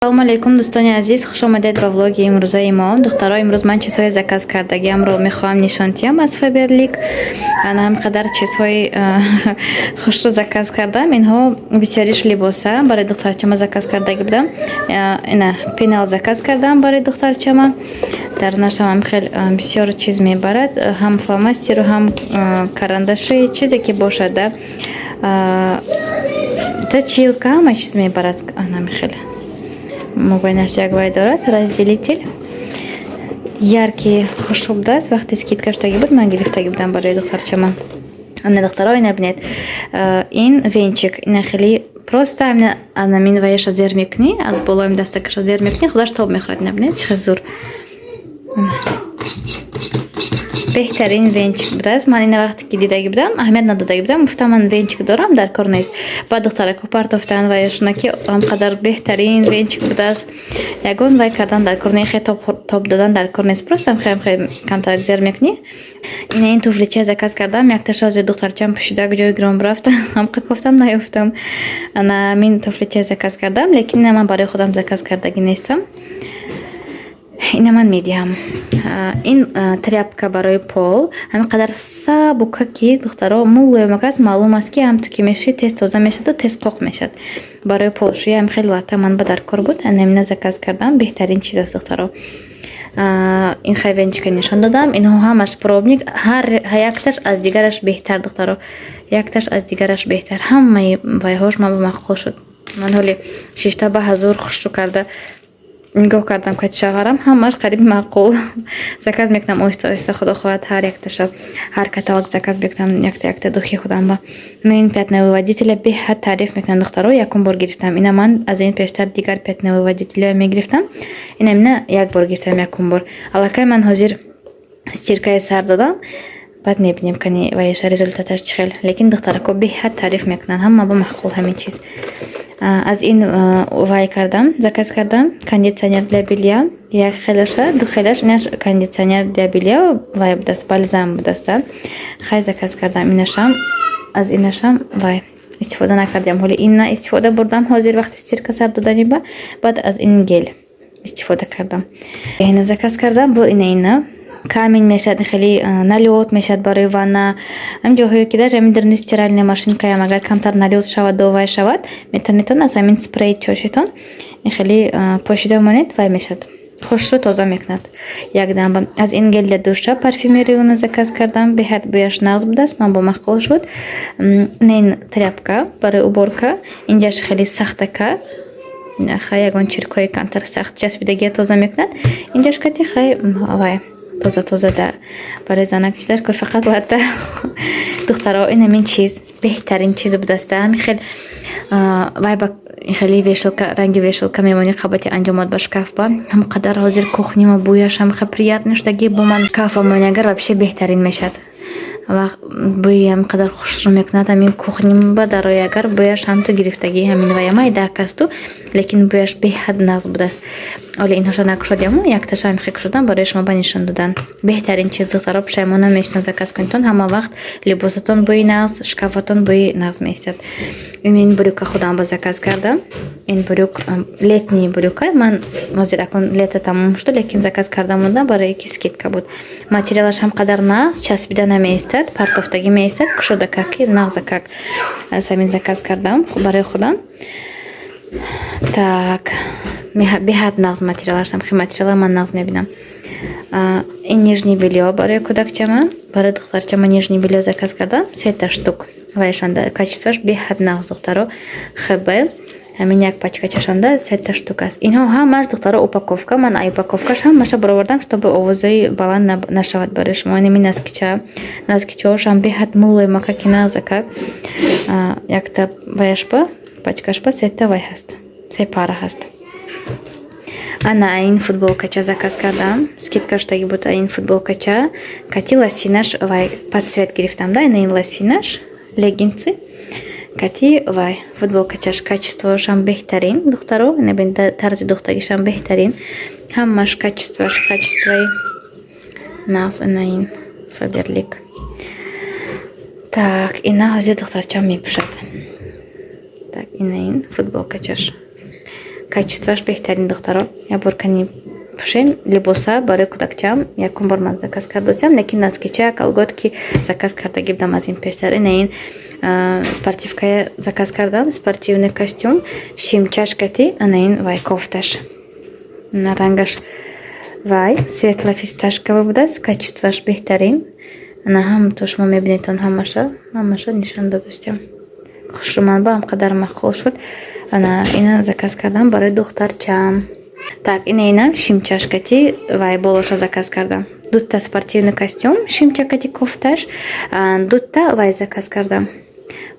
Салому алейкум, дӯстони азиз, хуш омадед ба влоги имрӯзаи мо. Духтаро, имрӯз ман чизҳои заказ кардагиамро мехоҳам нишон диҳам аз Фаберлик. Ана ҳам қадар чизҳои хушро заказ кардам. Инҳо бисёриш либоса барои духтарчама заказ кардаги будам. Ина пенал заказ кардам барои духтарчама. Дарунашам ҳам хел бисёр чиз мебарад, ҳам фломастеру, ҳам карандаши, чизе ки бошад да, точилка, ҳама чиз мебарад. Анами хеле мобайнаш як вай дорад, разделитель, яркий, хушрӯ будааст. Вақте скидка шудаги буд, ман гирифтаги будам барои духтарчама. Ана, духтаро, ина бинед, ин венчик, ина хеле просто анамин ваяша зер мекунӣ, аз болоим дастакаша зер мекунӣ, худаш тоб мехӯрад. Ина бинед, чӣ хел зур, беҳтарин венчик будааст. Ман ина вақте ки дидаги будам, аҳамият надодаги будам, гуфтам, ман венчик дорам, дар кор нест. Баъд духтарако партофтанд ваяшона, ки ҳамқадар беҳтарин венчик будааст, ягон вай кардан дар кор не, хе тоб додан дар кор нест, просто хе камтар зер мекунӣ. Ина ин туфлича заказ кардам, якташа ҳозир духтарчам пӯшида, ҷои гирон рафт, ҳамқа кофтам, наёфтам. Ана мин туфлича заказ кардам, лекин ина ман барои худам заказ кардагӣ нестам, ина ман медиҳам. Ин тряпка барои пол, ҳамин қадар сабука, ки, духтаро, мулоимак аст. Маълум аст, ки ҳамту ки мешӯӣ, тез тоза мешаду тез қоқ мешавад. Барои полшӯӣ ҳам хеле лата ман ба дар кор буд, анамина заказ кардам. Беҳтарин чиз аст, духтаро. Ин хай венчика нишон додам. Инҳо ҳамаш пробник, ҳар якташ аз дигараш беҳтар, духтаро, якташ аз дигараш беҳтар. Ҳамаи вайҳош ман ба маъқул шуд. Ман ҳоли шишта ба ҳазур хушрӯ карда нигоҳ кардам, кати шавҳарам, ҳамаш қариби маъқул. Заказ мекунам оҳиста оҳиста, худо хоҳад, ҳар якташа, ҳар каталог заказ мекунам якта якта духи худам. Ба ин пятновыводителя беҳад таъриф мекунам, духтаро, якум бор гирифтам. Ина ман аз ин пештар дигар пятновыводителя мегирифтам, ина ина як бор гирифтам, якум бор. Аллакай ман ҳозир стиркаи сар додам, баъд мебинем, кани ваеша результаташ чӣ хел. Лекин духтарако беҳад таъриф мекунанд, ҳама ба маъқул ҳамин чиз. Аз ин вай кардам, заказ кардам кондиционер для белья, як хелаша, ду хелаш. Инаш кондиционер для белья вай будаст, бальзам будаста. Хай, заказ кардам инашам. Аз инашам вай истифода накардем ҳоли, ина истифода бурдам ҳозир вақти стирка сар додани ба, баъд аз ин гель истифода кардам. Ина заказ кардам бо ина, ина камень мешавад, хеле налёт мешавад барои ванна, ҳамин ҷоҳое ки даже ҳамин даруни стиральная машинкаям агар камтар налёт шавад, вай шавад, метавонедтон аз ҳамин спрей чошитон хеле пошида монед, вай мешавад, хушрӯ тоза мекунад якдам. Аз ин гель для душа парфюмерияно заказ кардам, беҳад бӯяш нағз будааст, ман бо маъқул шуд. Ин тряпка барои уборка, инҷаш хеле сахтака, хай, ягон чиркҳои камтар сахт часпидагия тоза мекунад. Инҷаш кати хай вай тоза тоза да барои занак чиздар кор, фақат лата. Духтаро, ин ҳамин чиз беҳтарин чиз будаста. Ҳамин хел вай ба хеле вешалка, ранги вешалка мемонӣ, қабати анҷомот ба шкаф ба ҳам қадар ҳозир кухнима бӯяш ҳам хел приятно шудаги. Бо ман кафа монӣ агар, вообще беҳтарин мешавад. Бӯи ҳам қадар хушрӯ мекунад ҳамин кухнима ба дарои агар, бӯяш ҳамту гирифтагӣ ҳамин вая майдаак асту, лекин бӯяш беҳад нағз будааст. Оле инҳоша накушодиаму, якташа ҳам хе кушодам барои шумо ба нишон додан. Беҳтарин чиз, духтаро, пушаймон намешинам, заказ кунедтон, ҳама вақт либосатон бӯи нағз, шкафатон бӯи нағз меистад. Ин брюка худам ба заказ кардам. Ин брюк, летний брюка. Ман ҳозир акун лето тамом шуд, лекин заказ карда мондам, барои ки скидка буд. Материалаш ҳам қадар нағз, часпида намеистад, партофтагӣ меистад, кушода каки нағза как. Аз ҳамин заказ кардам барои худам. Так, беҳад нағз материалаш, хи материала ман нағз мебинам. Ин нижний бельё барои кӯдакчама, барои духтарчама нижний бельё заказ кардам, сета штук. Вайшанда качествоаш беҳад нағз, духтаро, хб ҳамин як пачка чашонда сета штук аст. Инҳо ҳамаш, духтаро, упаковка. Ман упаковкаш ҳамаша баровардам, чтобы овозаи баланд нашавад барои шумо. Инами носкича, носкичаошам беҳад мулоимакаки, нағзакак. Якта ваяшба, пачкашба сета вай ҳаст, се пара ҳаст. Ана ин футболкача заказ кардам, скидка шудаги буд. Ин футболкача кати лосинаш, вай под цвет гирифтам да. Ина ин лосинаш, леггинсы кати вай футболкачаш, качествоашам беҳтарин, духтаро. Набин, тарзи духтагишам беҳтарин, ҳамаш качествоаш качествои нағз. Ина ин Фаберлик. Так, ина ҳозир духтарчам мепӯшад. Так, ина ин футболкачаш. Качествоаш беҳтарин, духтаро. Як бор кани пӯшем либоса барои кӯдакчаам. Якум бор ман заказ кардосиам, лекин носкича, колготки заказ кардаги будам аз ин пештар. Ина ин спортивкая заказ кардам, спортивный костюм, шимчашкати, ана ин вай кофташ. На рангаш вай светло фисташковый будааст, качествоаш беҳтарин. Ана ҳамто шумо мебинедтон, ҳамаша, ҳамаша нишон додастям. Хушрӯман ба ҳам қадар маъқул шуд. Ана ина заказ кардам барои духтарчам. Так, ина инам шимчашкати вай болоша заказ кардам. Дута спортивный костюм, шимчакати, кофташ, дута вай заказ кардам.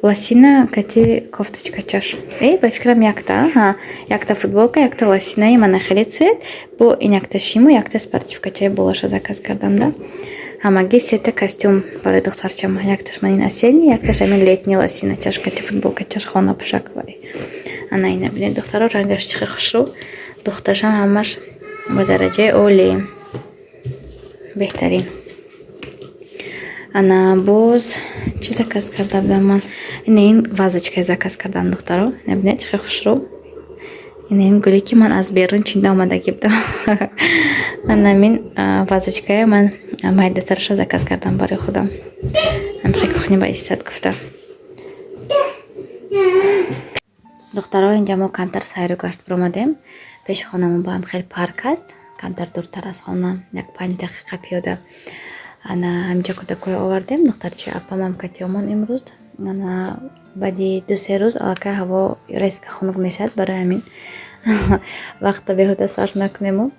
Лосина кати кофточкачаш. Э, ба фикрам, якта, ҳа, якта футболка, якта лосинаи мана хеле цвет, бо ин якта шиму якта спортивкачаи болоша заказ кардам да. Ҳамагӣ сета костюм барои духтарчам. Якташ ман ин осенний, якташ ҳамин летний лосина кати футболкачаш, хона пӯшак вай. Ана ина бинед, духтаро, рангаш чӣ хушрӯ. Духтаршам ҳамаш ба дараҷаи олӣ. Беҳтарин. Ана боз чӣ заказ карда будам ман? Ина ин вазочкае заказ кардам, духтаро. Ина бинед, чӣ хушрӯ. Ина ин гуле, ки ман аз берун чинда омадагӣ будам. Ана мин вазочкая ман майдатараша заказ кардам барои худам. Ҳамхе кухня ба истад гуфта. Духтаро, инҷа мо камтар сайру гашт биромадем. Пеши хонамон ба ҳам хеле парк аст, камтар дуртар аз хона, як 5 дақиқа пиёда. Ана ҳаминҷа кӯдакҳое овардем, духтарчи апамам катиёмон имрӯз. Ана баъди 2-3 рӯз аллакай ҳаво резко хунук мешавад, барои ҳамин вақта беҳуда сарф накунему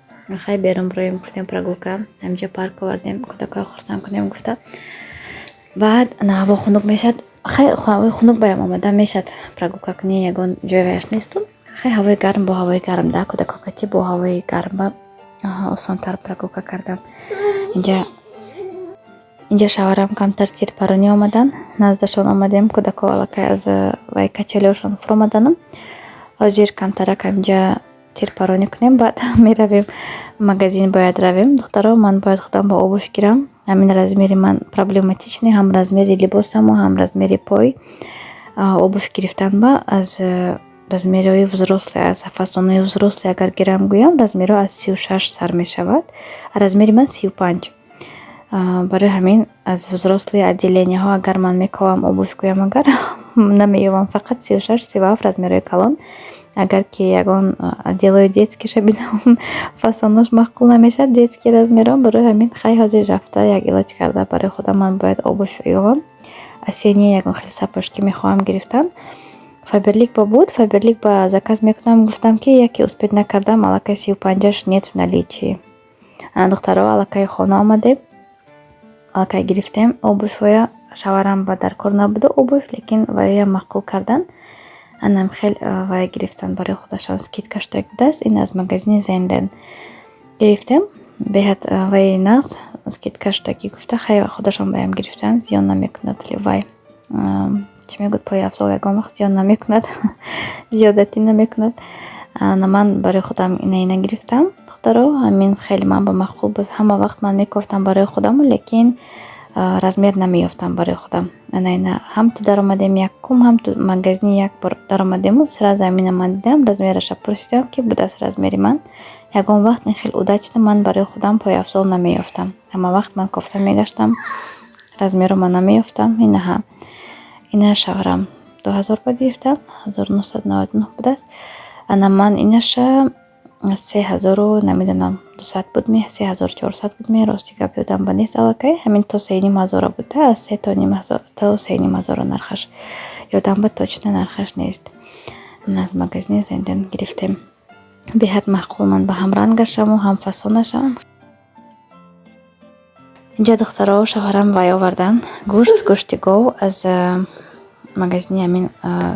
хай берун бироем гуфтем, прогулка. Ҳаминҷа парк овардем, кӯдакҳоя хурсанд кунем гуфта. Баъд ана ҳаво хунук мешавад, хай ҳавои хунук баям омода мешавад, прогулка кунӣ ягон ҷой ваяш несту. Хай ҳавои гарм бо ҳавои гарм да, кӯдакҳо кати бо ҳавои гарм ба осонтар прогулка кардан. Инҷа шавҳарам камтар тирпаронӣ омадан, наздашон омадем. Кӯдакҳо аллакай аз вай качелиҳошон фуромадану ҳозир камтарак ҳаминҷа тирпаронӣ кунем, баъд меравем магазин, бояд равем. Духтаро, ман бояд худам ба обувь гирам. Ҳамин размери ман проблематичный, ҳам размери либосаму, ҳам размери пой. Обувь гирифтан ба аз размерҳои взрослый, аз фасонҳои взрослый агар гирам гӯям, размерҳо аз 36 сар мешавад, размери ман 35. Барои ҳамин аз взрослый отделенияҳо агар ман мековам обувь гӯям, агар намеёбам, фақат 36, 37 размерҳои калон. Агар ки ягон отделҳои детскийша бинам, фасонош маъқул намешавад, детский размерҳо. Барои ҳамин хай ҳозир рафта як илоҷ карда барои худам ман бояд обувь ёбам. Осенний ягон хеле сапожки мехоҳам гирифтан. Фаберлик ба буд, Фаберлик ба заказ мекунам гуфтам, ки яке успеть накардам, аллакай 35-аш нет в наличии. Ана, духтаро, аллакай хона омадем, аллакай гирифтем обувьҳоя. Шавҳарам ба дар кор набуда обувь, лекин ваям маъқул кардан. Анам хел вай гирифтан барои худашон, скидка шуда будааст. Ин аз магазини Зенден гирифтем, беҳад вай нағз, скидка шудагӣ гуфта, хай худашон баям гирифтан, зиён намекунад. Вай чӣ мегӯяд, пойафзол ягон вақт зиён намекунад, зиёдатӣ намекунад. Ана ман барои худам ина гирифтам, духтаро. Ҳамин хеле ман ба маъқул буд. Ҳама вақт ман мекофтам барои худаму, лекин размер намеёфтам барои худам. Ана ина ҳам ту даромадем якум, ҳам ту магазини як бор даромадему, сразу ҳамина ман дидам, размераша пурсидам, ки будааст размери ман. Ягон вақт ин хел удачно ман барои худам пойафзол намеёфтам. Ҳама вақт ман кофта мегаштам, размерро ман намеёфтам. Инаҳа, ина шавҳарам 2000 ба гирифтам, 1999 будааст. Ана ман инаша 3000-у намедонам 200 буд ми, 3400 буд ми, рости гап ёдам ба нест аллакай. Ҳамин то сеним ҳазора буда, аз се то ним ҳазор, то сеним ҳазора нархаш ёдам ба точно нархаш нест. Аз магазини Зенден гирифтем, беҳад маъқул ман ба ҳам рангашаму, ҳам фасонашам. Инҷа, духтаро, шавҳарам вай овардан гӯшт, гӯшти гов аз магазини ҳамин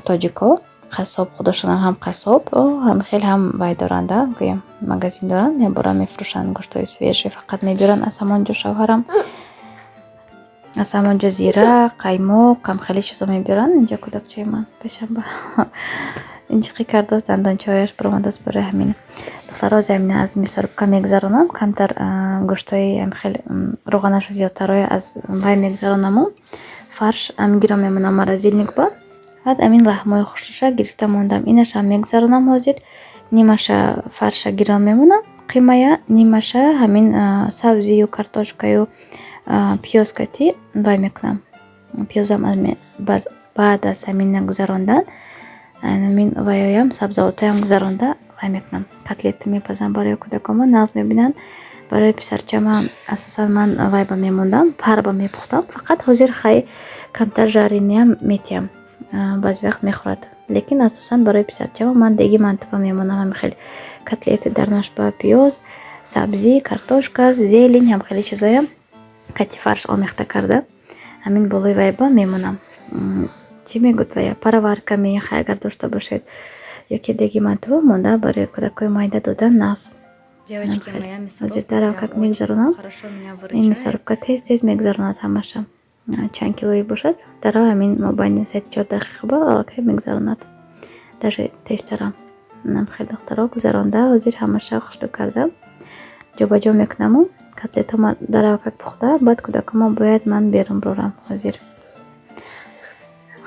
тоҷико, қассоб. Худошонам ҳам қассоб, ҳам хеле ҳам вай доранда гӯям, магазин доранд, якбора мефурӯшанд, гӯштҳои свежий фақат мебиёранд аз ҳамон ҷо. Шавҳарам аз ҳамон ҷо зира, қаймоқ, ҳам хеле чизо мебиёранд. Инҷа кӯдакчаи ман пешамба инҷиқӣ кардааст, дандончаҳояш баромадааст. Барои ҳамин, духтаро, замина аз мясорубка мегузаронам, камтар гӯштҳои хеле рӯғанаш зиёдтарҳои аз вай мегузаронаму фарш амгиро мемонам морозильник ба. Баъд амин лаҳмҳои хушрӯша гирифта мондам, инашам мегузаронам ҳозир. Нимаша фарша гирон мемонам, қимая, нимаша ҳамин сабзию картошкаю пиёз кати вай мекунам. Пиёзам баъд аз ҳамин гузарондан, ҳамин вайоям, сабзавотоям гузаронда вай мекунам. Котлета мепазам барои кӯдакома, нағз мебинанд. Барои писарчама асосан ман вайба мемондам, парба мепухтам. Фақат ҳозир хай камтар жарениям метиҳам, баъзе вақт мехӯрад, лекин асосан барои писарчама ман деги мантуба мемонам. Ҳами хеле котлети дарунаш ба пиёз, сабзӣ, картошка, зелень, ҳам хеле чизоям кати фарш омехта карда, ҳамин болои вайба мемонам. Чӣ мегӯд вая, пароварка хай агар дошта бошед ёки деги мантуба монда, барои кӯдакҳои майда додан нағз. Ҳозир дарав как мегзаронам, ин мясорубка тез тез мегзаронад ҳамаша. Чанд килои бошад, дарав ҳамин мобайни 3-4 дақиқа ба аллакай мегзаронад, даже тезтарам. Инам хеле, духтаро, гузаронда, ҳозир ҳамаша хушрӯ карда ҷобаҷо мекунаму котлетҳома дарав как пухта, баъд кӯдакома бояд ман берун бурам. Ҳозир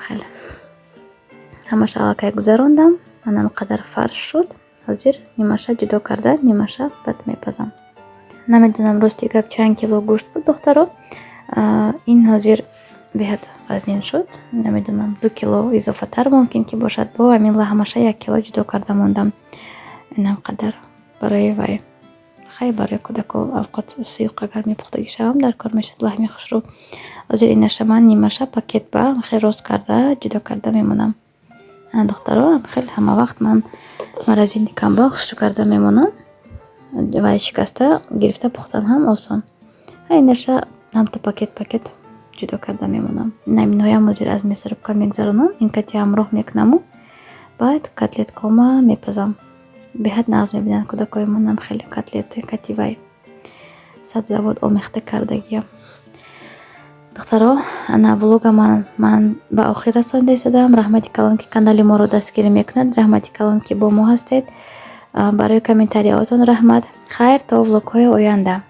хеле ҳамаша аллакай гузарондам, манам қадар фарш шуд. Ҳозир нимаша ҷудо карда, нимаша баъд мепазам. Намедонам, рости гап, чанд кило гӯшт буд, духтаро. Ин ҳозир беҳад вазнин шуд. Намедонам, 2 кило изофатар мумкин ки бошад. Бо ҳамин лаҳмаша 1 кило ҷудо карда мондам. Инам қадар барои вай, хай, барои кӯдако авқот суюқ агар мепухтагӣ шавам, дар кор мешавад лаҳми хушрӯ. Ҳозир инаша ман нимаша пакет ба хеле рост карда ҷудо карда мемонам. Духтаро, хеле ҳама вақт ман морозилникамба хушрӯ карда мемонам ва шикаста гирифта пухтан ҳам осон. Инаша ҳамто пакет пакет ҷудо карда мемонам. Наминоям ҳозир аз мясорубка мегзаронам, ин кати ҳамроҳ мекунаму баъд котлеткома мепазам. Беҳад нағз мебинанд кӯдакҳои манам хеле котлети кати вай сабзавот омехта кардагиям. Духтаро, ана влога ман ба охир расонида истодам. Раҳмати калон, ки канали моро дастгирӣ мекунад, раҳмати калон, ки бо мо ҳастед. Барои комментариҳоятон раҳмат. Хайр, то влогҳои оянда.